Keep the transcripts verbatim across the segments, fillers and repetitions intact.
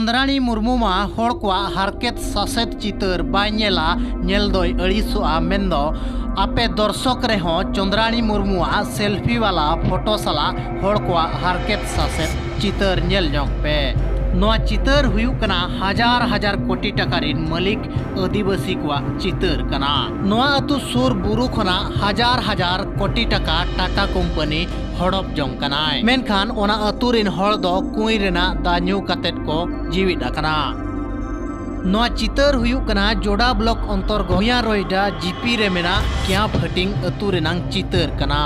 ᱪᱚᱸᱫᱽᱨᱟᱬᱤ ᱢᱩᱨᱢᱩ ᱢᱟ ᱦᱚᱲ ᱠᱚᱣᱟᱜ ᱦᱟᱨᱠᱮᱛ ᱥᱟᱥᱮᱛ ᱪᱤᱛᱟᱹᱨ ᱵᱟᱭ ᱧᱮᱞᱟ, ᱧᱮᱞ ᱫᱚᱭ ᱟᱹᱲᱤᱥᱚᱜᱼᱟ ᱢᱮᱱᱫᱚ ᱟᱯᱮ ᱫᱚᱨᱥᱚᱠ ᱨᱮᱦᱚᱸ ᱪᱚᱸᱫᱽᱨᱟᱬᱤ ᱢᱩᱨᱢᱩᱣᱟᱜ ᱥᱮᱞᱯᱷᱤ ᱣᱟᱞᱟ ᱯᱷᱳᱴᱳ ᱥᱟᱞᱟᱜ ᱦᱚᱲ ᱠᱚᱣᱟᱜ ᱦᱟᱨᱠᱮᱛ ᱥᱟᱥᱮᱛ ᱪᱤᱛᱟᱹᱨ ᱧᱮᱞ ᱧᱚᱜ ᱯᱮ᱾ ᱱᱚᱣᱟ ᱪᱤᱛᱟᱹᱨ ᱦᱩᱭᱩᱜ ᱠᱟᱱᱟ ᱦᱟᱡᱟᱨ ᱦᱟᱡᱟᱨ ᱠᱳᱴᱤ ᱴᱟᱠᱟ ᱨᱤᱱ ᱢᱟᱹᱞᱤᱠ ᱟᱹᱫᱤᱵᱟᱹᱥᱤ ᱠᱚᱣᱟᱜ ᱪᱤᱛᱟᱹᱨ ᱠᱟᱱᱟ᱾ ᱱᱚᱣᱟ ᱟᱹᱛᱩ ᱥᱩᱨ ᱵᱩᱨᱩ ᱠᱷᱚᱱᱟᱜ ᱦᱟᱡᱟᱨ ᱦᱟᱡᱟᱨ ᱠᱳᱴᱤ ᱴᱟᱠᱟ ᱴᱟᱴᱟ ᱠᱳᱢᱯᱟᱱᱤ ᱦᱚᱲᱚᱯ ᱡᱚᱝ ᱠᱟᱱᱟᱭ, ᱢᱮᱱᱠᱷᱟᱱ ᱚᱱᱟ ᱟᱹᱛᱩ ᱨᱤᱱ ᱦᱚᱲ ᱫᱚ ᱠᱩᱸᱭ ᱨᱮᱱᱟᱜ ᱫᱟᱜ ᱧᱩ ᱠᱟᱛᱮᱫ ᱠᱚ ᱡᱤᱣᱤᱫ ᱟᱠᱟᱱᱟ᱾ ᱱᱚᱣᱟ ᱪᱤᱛᱟᱹᱨ ᱦᱩᱭᱩᱜ ᱠᱟᱱᱟ ᱡᱳᱰᱟ ᱵᱞᱚᱠ ᱚᱱᱛᱚᱨᱜᱚᱛ ᱵᱷᱩᱭᱟᱸ ᱨᱚᱭᱰᱟ ᱡᱤᱯᱤ ᱨᱮ ᱢᱮᱱᱟᱜ ᱠᱮᱸᱯ ᱦᱟᱹᱴᱤᱝ ᱟᱹᱛᱩ ᱨᱮᱱᱟᱝ ᱪᱤᱛᱟᱹᱨ ᱠᱟᱱᱟ᱾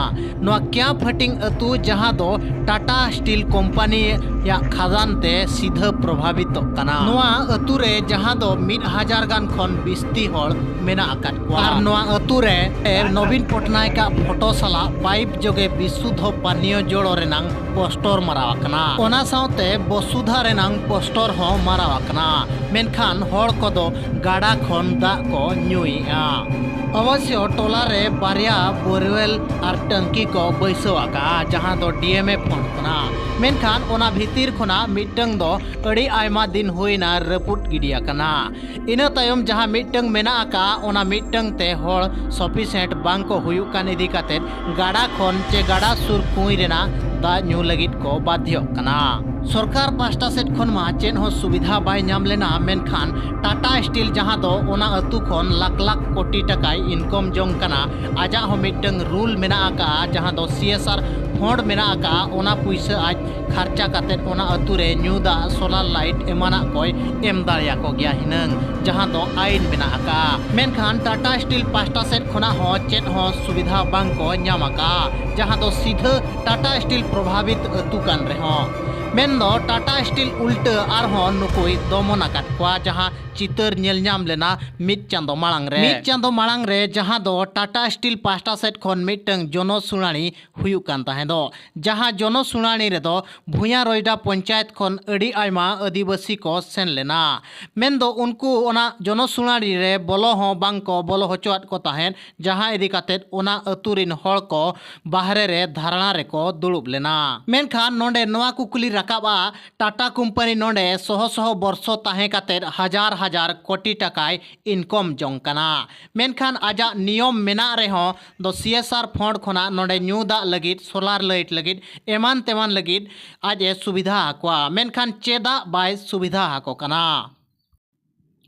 ᱱᱚᱣᱟ ᱠᱮᱸᱯ ᱦᱟᱹᱴᱤᱝ ᱟᱹᱛᱩ, ᱡᱟᱦᱟᱸ ᱫᱚ ᱴᱟᱴᱟ ᱥᱴᱤᱞ ᱠᱳᱢᱯᱟᱱᱤ ᱭᱟᱜ ᱠᱷᱟᱫᱟᱱ ᱛᱮ ᱥᱤᱫᱷᱟᱹ ᱯᱨᱚᱵᱷᱟᱵᱤᱛᱚᱜ ᱠᱟᱱᱟ᱾ ᱱᱚᱣᱟ ᱟᱹᱛᱩ ᱨᱮ ᱡᱟᱦᱟᱸ ᱫᱚ ᱢᱤᱫ ᱦᱟᱡᱟᱨ ᱜᱟᱱ ᱠᱷᱚᱱ ᱵᱤᱥᱛᱤ ᱦᱚᱲ ᱢᱮᱱᱟᱜ ᱟᱠᱟᱫ ᱠᱚᱣᱟ᱾ ᱟᱨ ᱱᱚᱣᱟ ᱟᱹᱛᱩ ᱨᱮ ᱱᱚᱵᱤᱱ ᱯᱚᱴᱱᱟᱭᱮᱠ ᱟᱜ ᱯᱷᱳᱴᱳ ᱥᱟᱞᱟᱜ ᱯᱟᱭᱤᱯ ᱡᱳᱜᱮ ᱵᱤᱥᱩᱫᱷᱚ ᱯᱟᱱᱤᱭᱚ ᱡᱚᱲᱚ ᱨᱮᱱᱟᱝ ᱯᱳᱥᱴᱚᱨ ᱢᱟᱨᱟᱣ ᱟᱠᱟᱱᱟ᱾ ᱚᱱᱟ ᱥᱟᱶᱛᱮ ᱵᱚᱥᱩᱫᱷᱟ ᱨᱮᱱᱟᱝ ᱯᱳᱥᱴᱚᱨ ᱦᱚᱸ ᱢᱟᱨᱟᱣ ᱟᱠᱟᱱᱟ, ᱢᱮᱱᱠᱷᱟᱱ ᱦᱚᱲ ᱠᱚᱫᱚ ᱜᱟᱰᱟ ᱠᱷᱚᱱ ᱫᱟᱜ ᱠᱚ ᱧᱩᱭᱮᱫᱼᱟ᱾ ᱚᱵᱚᱥᱥᱚ ᱴᱚᱞᱟ ᱨᱮ ᱵᱟᱨᱭᱟ ᱵᱳᱨᱣᱮᱞ ᱟᱨ ᱴᱟᱹᱝᱠᱤ ᱠᱚ ᱵᱟᱹᱭᱥᱟᱹᱣ ᱟᱠᱟᱫᱼᱟ, ᱡᱟᱦᱟᱸ ᱫᱚ ᱰᱤ ᱮᱢ ᱮ ᱯᱷᱚᱱᱰ ᱠᱟᱱᱟ, ᱢᱮᱱᱠᱷᱟᱱ ᱚᱱᱟ ᱵᱷᱤᱛᱤᱨ ᱠᱷᱚᱱᱟᱜ ᱢᱤᱫᱴᱟᱝ ᱫᱚ ᱟᱹᱰᱤ ᱟᱭᱢᱟ ᱫᱤᱱ ᱦᱩᱭᱱᱟ ᱨᱟᱹᱯᱩᱫ ᱜᱤᱰᱤ ᱟᱠᱟᱱᱟ᱾ ᱤᱱᱟᱹ ᱛᱟᱭᱚᱢ ᱡᱟᱦᱟᱸ ᱢᱤᱫᱴᱟᱝ ᱢᱮᱱᱟᱜ ᱟᱠᱟᱫᱼᱟ, ᱚᱱᱟ ᱢᱤᱫᱴᱟᱝ ᱛᱮ ᱦᱚᱲ ᱥᱚᱯᱷᱤᱥᱮᱱᱴ ᱵᱟᱝ ᱠᱚ ᱦᱩᱭᱩᱜ ᱠᱟᱱ ᱤᱫᱤ ᱠᱟᱛᱮ ᱜᱟᱰᱟ ᱠᱷᱚᱱ ᱪᱮ ᱜᱟᱰᱟ ᱥᱩᱨ ᱠᱩᱸᱭ ᱨᱮᱱᱟᱜ ᱫᱟᱜ ᱧᱩ ᱞᱟᱹᱜᱤᱫ ᱠᱚ ᱵᱟᱫᱷᱭᱚᱜ ᱠᱟᱱᱟ᱾ ᱥᱚᱨᱠᱟᱨ ᱯᱟᱥᱴᱟ ᱥᱮᱫ ᱠᱷᱚᱱ ᱢᱟ ᱪᱮᱫ ᱦᱚᱸ ᱥᱩᱵᱤᱫᱷᱟ ᱵᱟᱭ ᱧᱟᱢ ᱞᱮᱱᱟ, ᱢᱮᱱᱠᱷᱟᱱ ᱴᱟᱴᱟ ᱥᱴᱤᱞ, ᱡᱟᱦᱟᱸ ᱫᱚ ᱚᱱᱟ ᱟᱹᱛᱩ ᱠᱷᱚᱱ ᱞᱟᱠᱷ ᱞᱟᱠᱷ ᱠᱳᱴᱤ ᱴᱟᱠᱟᱭ ᱤᱱᱠᱚᱢ ᱡᱚᱝ ᱠᱟᱱᱟ, ᱟᱡᱟᱜ ᱦᱚᱸ ᱢᱤᱫᱴᱟᱝ ᱨᱩᱞ ᱢᱮᱱᱟᱜ ᱟᱠᱟᱫᱼᱟ, ᱡᱟᱦᱟᱸ ᱫᱚ ᱥᱤ ᱮᱥ ᱟᱨ ᱯᱷᱚᱱᱰ ᱢᱮᱱᱟᱜ ᱟᱠᱟᱫᱼᱟ, ᱚᱱᱟ ᱯᱩᱭᱥᱟᱹ ᱟᱡ ᱠᱷᱟᱨᱪᱟ ᱠᱟᱛᱮᱫ ᱚᱱᱟ ᱟᱹᱛᱩ ᱨᱮ ᱧᱩ ᱫᱟᱜ, ᱥᱳᱞᱟᱨ ᱞᱟᱭᱤᱴ ᱮᱢᱟᱱᱟᱜ ᱠᱚᱭ ᱮᱢ ᱫᱟᱲᱮᱭᱟᱠᱚ ᱜᱮᱭᱟ ᱦᱤᱱᱟᱹᱝ, ᱡᱟᱦᱟᱸ ᱫᱚ ᱟᱭᱤᱱ ᱢᱮᱱᱟᱜ ᱟᱠᱟᱫᱼᱟ᱾ ᱢᱮᱱᱠᱷᱟᱱ ᱴᱟᱴᱟ ᱥᱴᱤᱞ ᱯᱟᱥᱴᱟ ᱥᱮᱫ ᱠᱷᱚᱱᱟᱜ ᱦᱚᱸ ᱪᱮᱫ ᱦᱚᱸ ᱥᱩᱵᱤᱫᱷᱟ ᱵᱟᱝ ᱠᱚ ᱧᱟᱢ ᱟᱠᱟᱫᱼᱟ, ᱡᱟᱦᱟᱸ ᱫᱚ ᱥᱤᱫᱷᱟᱹ ᱴᱟᱴᱟ ᱥᱴᱤᱞ ᱯᱨᱚᱵᱷᱟᱵᱤᱛ ᱟᱹᱛᱩ ᱠᱟᱱ ᱨᱮᱦᱚᱸ᱾ ᱢᱮᱱᱫᱚ ᱴᱟᱴᱟ ᱥᱴᱤᱞ ᱩᱞᱴᱟᱹ ᱟᱨᱦᱚᱸ ᱱᱩᱠᱩᱭ ᱫᱚᱢᱚᱱ ᱟᱠᱟᱫ ᱠᱚᱣᱟ, ᱡᱟᱦᱟᱸ ᱪᱤᱛᱟᱹᱨ ᱧᱮᱞ ᱧᱟᱢ ᱞᱮᱱᱟ ᱢᱤᱫ ᱪᱟᱸᱫᱚ ᱢᱟᱲᱟᱝ ᱨᱮ᱾ ᱢᱤᱫ ᱪᱟᱸᱫᱚ ᱢᱟᱲᱟᱝ ᱨᱮ ᱡᱟᱦᱟᱸ ᱫᱚ ᱴᱟᱴᱟ ᱥᱴᱤᱞ ᱯᱟᱦᱴᱟ ᱥᱮᱫ ᱠᱷᱚᱱ ᱢᱤᱫᱴᱟᱝ ᱡᱚᱱᱚ ᱥᱩᱱᱟᱹᱲᱤ ᱦᱩᱭᱩᱜ ᱠᱟᱱ ᱛᱟᱦᱮᱸ ᱫᱚ, ᱡᱟᱦᱟᱸ ᱡᱚᱱᱚ ᱥᱩᱱᱟᱹᱲᱤ ᱨᱮᱫᱚ ᱵᱷᱩᱭᱟᱸ ᱨᱚᱭᱰᱟ ᱯᱚᱧᱪᱟᱭᱮᱛ ᱠᱷᱚᱱ ᱟᱹᱰᱤ ᱟᱭᱢᱟ ᱟᱹᱫᱤᱵᱟᱹᱥᱤ ᱠᱚ ᱥᱮᱱ ᱞᱮᱱᱟ᱾ ᱢᱮᱱᱫᱚ ᱩᱱᱠᱩ ᱚᱱᱟ ᱡᱚᱱᱚ ᱥᱩᱱᱟᱹᱲᱤ ᱨᱮ ᱵᱚᱞᱚ ᱦᱚᱸ ᱵᱟᱝ ᱠᱚ ᱵᱚᱞᱚ ᱦᱚᱪᱚᱣᱟᱫ ᱠᱚ ᱛᱟᱦᱮᱸᱫ, ᱡᱟᱦᱟᱸ ᱤᱫᱤ ᱠᱟᱛᱮᱫ ᱚᱱᱟ ᱟᱹᱛᱩ ᱨᱤᱱ ᱦᱚᱲ ᱠᱚ ᱵᱟᱦᱨᱮ ᱨᱮ ᱫᱷᱟᱨᱱᱟ ᱨᱮᱠᱚ ᱫᱩᱲᱩᱵ ᱞᱮᱱᱟ᱾ ᱢᱮᱱᱠᱷᱟᱱ ᱱᱚᱰᱮ ᱱᱚᱣᱟ ᱠᱩᱠᱞᱤ ᱨᱟᱠᱟᱵᱼᱟ᱾ ᱴᱟᱴᱟ ᱠᱳᱢᱯᱟᱱᱤ ᱱᱚᱰᱮ ᱥᱚᱦᱚ ᱥᱚᱦᱚ ᱵᱚᱨᱥᱚ ᱛᱟᱦᱮᱸ ᱠᱟᱛᱮᱫ ᱦᱟᱡᱟᱨ ᱦᱟᱡᱟᱨ ᱠᱳᱴᱤ ᱴᱟᱠᱟᱭ ᱤᱱᱠᱚᱢ ᱡᱚᱝ ᱠᱟᱱᱟ᱾ ᱢᱮᱱᱠᱷᱟᱱ ᱟᱡᱟᱜ ᱱᱤᱭᱚᱢ ᱢᱮᱱᱟᱜ ᱨᱮᱦᱚᱸ ᱫᱚ ᱥᱤ ᱮᱥ ᱟᱨ ᱯᱷᱚᱸᱰ ᱠᱷᱚᱱᱟᱜ ᱱᱚᱰᱮ ᱧᱩ ᱫᱟᱜ ᱞᱟᱹᱜᱤᱫ, ᱥᱳᱞᱟᱨ ᱞᱟᱭᱤᱴ ᱞᱟᱹᱜᱤᱫ, ᱮᱢᱟᱱ ᱛᱮᱢᱟᱱ ᱞᱟᱹᱜᱤᱫ ᱟᱡ ᱮ ᱥᱩᱵᱤᱫᱷᱟ ᱟᱠᱚᱣᱟ᱾ ᱢᱮᱱᱠᱷᱟᱱ ᱪᱮᱫᱟᱜ ᱵᱟᱭ ᱥᱩᱵᱤᱫᱷᱟ ᱟᱠᱚ ᱠᱟᱱᱟ?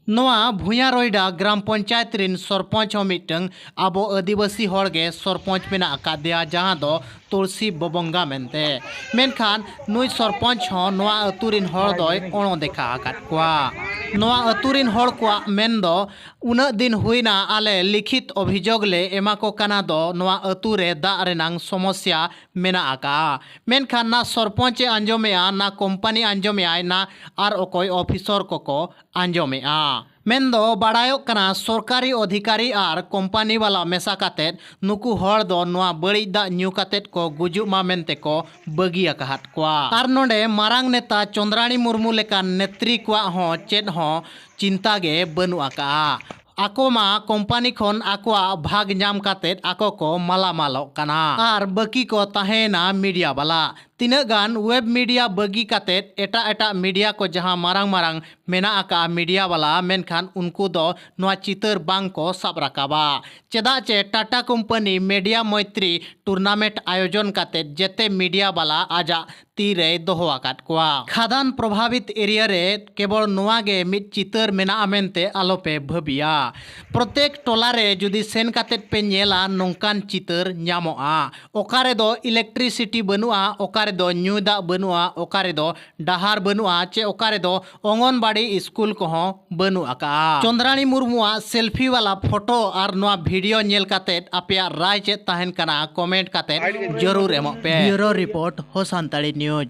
ᱱᱚᱣᱟ ᱵᱷᱩᱭᱟᱸ ᱨᱚᱭᱰᱟ ᱜᱨᱟᱢ ᱯᱚᱧᱪᱟᱭᱮᱛ ᱨᱤᱱ ᱥᱚᱨᱯᱚᱧᱪ ᱦᱚᱸ ᱢᱤᱫᱴᱟᱝ ᱟᱵᱚ ᱟᱹᱫᱤᱵᱟᱹᱥᱤ ᱦᱚᱲ ᱜᱮ ᱥᱚᱨᱯᱚᱧᱪ ᱢᱮᱱᱟᱜ ᱟᱠᱟᱫᱮᱭᱟ, ᱡᱟᱦᱟᱸ ᱫᱚ ᱛᱩᱞᱥᱤ ᱵᱚᱵᱚᱝᱜᱟ ᱢᱮᱱᱛᱮ᱾ ᱢᱮᱱᱠᱷᱟᱱ ᱱᱩᱭ ᱥᱚᱨᱯᱚᱧᱪ ᱦᱚᱸ ᱱᱚᱣᱟ ᱟᱹᱛᱩ ᱨᱤᱱ ᱦᱚᱲ ᱫᱚᱭ ᱚᱬᱚ ᱫᱮᱠᱷᱟ ᱟᱠᱟᱫ ᱠᱚᱣᱟ᱾ ᱱᱚᱣᱟ ᱟᱹᱛᱩ ᱨᱤᱱ ᱦᱚᱲ ᱠᱚᱣᱟᱜ ᱢᱮᱱ ᱫᱚ, ᱩᱱᱟᱹᱜ ᱫᱤᱱ ᱦᱩᱭᱱᱟ ᱟᱞᱮ ᱞᱤᱠᱷᱤᱛ ᱚᱵᱷᱤᱡᱳᱜᱽ ᱞᱮ ᱮᱢᱟ ᱠᱚ ᱠᱟᱱᱟ ᱫᱚ ᱱᱚᱣᱟ ᱟᱹᱛᱩ ᱨᱮ ᱫᱟᱜ ᱨᱮᱱᱟᱝ ᱥᱚᱢᱚᱥᱭᱟ ᱢᱮᱱᱟᱜ ᱟᱠᱟᱜᱼᱟ᱾ ᱢᱮᱱᱠᱷᱟᱱ ᱱᱟ ᱥᱚᱨᱯᱚᱧᱪ ᱮ ᱟᱸᱡᱚᱢᱮᱜᱼᱟ, ᱱᱟ ᱠᱳᱢᱯᱟᱱᱤ ᱟᱸᱡᱚᱢᱮᱜᱼᱟᱭ, ᱱᱟ ᱟᱨ ᱚᱠᱚᱭ ᱚᱯᱷᱤᱥᱚᱨ ᱠᱚᱠᱚ ᱟᱸᱡᱚᱢᱮᱜᱼᱟ᱾ ᱢᱮᱱᱫᱚ ᱵᱟᱲᱟᱭᱚᱜ ᱠᱟᱱᱟ, ᱥᱚᱨᱠᱟᱨᱤ ᱚᱫᱷᱤᱠᱟᱨᱤ ᱟᱨ ᱠᱳᱢᱯᱟᱱᱤ ᱵᱟᱞᱟ ᱢᱮᱥᱟ ᱠᱟᱛᱮᱫ ᱱᱩᱠᱩ ᱦᱚᱲ ᱫᱚ ᱱᱚᱣᱟ ᱵᱟᱹᱲᱤᱡ ᱫᱟᱜ ᱧᱩ ᱠᱟᱛᱮᱫ ᱠᱚ ᱜᱩᱡᱩᱜ ᱢᱟ ᱢᱮᱱᱛᱮ ᱠᱚ ᱵᱟᱹᱜᱤ ᱟᱠᱟᱦᱟᱫ ᱠᱚᱣᱟ᱾ ᱟᱨ ᱱᱚᱰᱮ ᱢᱟᱨᱟᱝ ᱱᱮᱛᱟ ᱪᱚᱸᱫᱽᱨᱟᱬᱤ ᱢᱩᱨᱢᱩ ᱞᱮᱠᱟᱱ ᱱᱮᱛᱨᱤ ᱠᱚᱣᱟᱜ ᱦᱚᱸ ᱪᱮᱫ ᱦᱚᱸ ᱪᱤᱱᱛᱟ ᱜᱮ ᱵᱟᱹᱱᱩᱜ ᱟᱠᱟᱜᱼᱟ᱾ ᱟᱠᱚ ᱢᱟ ᱠᱳᱢᱯᱟᱱᱤ ᱠᱷᱚᱱ ᱟᱠᱚᱣᱟᱜ ᱵᱷᱟᱜᱽ ᱧᱟᱢ ᱠᱟᱛᱮᱫ ᱟᱠᱚ ᱠᱚ ᱢᱟᱞᱟᱢᱟᱞᱚᱜ ᱠᱟᱱᱟ ᱟᱨ ᱵᱟᱹᱠᱤ ᱠᱚ ᱛᱟᱦᱮᱸᱭᱮᱱᱟ ᱢᱤᱰᱤᱭᱟ ᱵᱟᱞᱟ᱾ ᱛᱤᱱᱟᱹᱜ ᱜᱟᱱ ᱣᱮᱵ ᱢᱤᱰᱤᱭᱟ ᱵᱟᱹᱜᱤ ᱠᱟᱛᱮᱫ ᱮᱴᱟᱜ ᱮᱴᱟᱜ ᱢᱤᱰᱤᱭᱟ ᱠᱚ ᱡᱟᱦᱟᱸ ᱢᱟᱨᱟᱝ ᱢᱟᱨᱟᱝ ᱢᱮᱱᱟᱜ ᱟᱠᱟᱜᱼᱟ ᱢᱤᱰᱤᱭᱟ ᱵᱟᱞᱟ, ᱢᱮᱱᱠᱷᱟᱱ ᱩᱱᱠᱩ ᱫᱚ ᱱᱚᱣᱟ ᱪᱤᱛᱟᱹᱨ ᱵᱟᱝ ᱠᱚ ᱥᱟᱵ ᱨᱟᱠᱟᱵᱟ᱾ ᱪᱮᱫᱟᱜ ᱪᱮ ᱴᱟᱴᱟ ᱠᱳᱢᱯᱟᱱᱤ ᱢᱤᱰᱤᱭᱟ ᱢᱚᱭᱛᱨᱤ ᱴᱩᱨᱱᱟᱢᱮᱱᱴ ᱟᱭᱳᱡᱚᱱ ᱠᱟᱛᱮᱫ ᱡᱮᱛᱮ ᱢᱤᱰᱤᱭᱟ ᱵᱟᱞᱟ ᱟᱡᱟᱜ ᱛᱤ ᱨᱮᱭ ᱫᱚᱦᱚ ᱟᱠᱟᱫ ᱠᱚᱣᱟ᱾ ᱠᱷᱟᱫᱟᱱ ᱯᱨᱚᱵᱷᱟᱵᱤᱛ ᱮᱨᱤᱭᱟ ᱨᱮ ᱠᱮᱵᱚᱞ ᱱᱚᱣᱟ ᱜᱮ ᱢᱤᱫ ᱪᱤᱛᱟᱹᱨ ᱢᱮᱱᱟᱜᱼᱟ ᱢᱮᱱᱛᱮ ᱟᱞᱚᱯᱮ ᱵᱷᱟᱹᱵᱤᱭᱟ᱾ ᱯᱨᱚᱛᱮᱠ ᱴᱚᱞᱟ ᱨᱮ ᱡᱩᱫᱤ ᱥᱮᱱ ᱠᱟᱛᱮᱫ ᱯᱮ ᱧᱮᱞᱟ, ᱱᱚᱝᱠᱟᱱ ᱪᱤᱛᱟᱹᱨ ᱧᱟᱢᱚᱜᱼᱟ᱾ ᱚᱠᱟ ᱨᱮᱫᱚ ᱤᱞᱮᱠᱴᱨᱤᱥᱤᱴᱤ ᱵᱟᱹᱱᱩᱜᱼᱟ, ᱚᱠᱟ ᱨᱮᱫᱚ ᱧᱩ ᱫᱟᱜ ᱵᱟᱹᱱᱩᱜᱼᱟ, ᱚᱠᱟ ᱨᱮᱫᱚ ᱰᱟᱦᱟᱨ ᱵᱟᱹᱱᱩᱜᱼᱟ, ᱪᱮ ᱚᱠᱟ ᱨᱮᱫᱚ ᱚᱝᱜᱚᱱᱵᱟᱲᱤ ᱥᱠᱩᱞ ᱠᱚᱦᱚᱸ ᱵᱟᱹᱱᱩᱜ ᱟᱠᱟᱜᱼᱟ᱾ ᱪᱚᱸᱫᱽᱨᱟᱬᱤ ᱢᱩᱨᱢᱩᱣᱟᱜ ᱥᱮᱞᱯᱷᱤ ᱣᱟᱞᱟ ᱯᱷᱳᱴᱳ ᱟᱨ ᱱᱚᱣᱟ ᱵᱷᱤᱰᱤᱭᱳ ᱧᱮᱞ ᱠᱟᱛᱮᱫ ᱟᱯᱮᱭᱟᱜ ᱨᱟᱭ ᱪᱮᱫ ᱛᱟᱦᱮᱱ ᱠᱟᱱᱟ, ᱠᱚᱢᱮᱱᱴ ᱠᱟᱛᱮᱫ ᱡᱟᱹᱨᱩᱲ ᱮᱢᱚᱜ ᱯᱮ᱾ ᱵᱤᱭᱩᱨᱳ ᱨᱤᱯᱳᱨᱴ, ᱦᱳ ᱥᱟᱱᱛᱟᱲᱤ ᱱᱤᱭᱩᱡᱽ᱾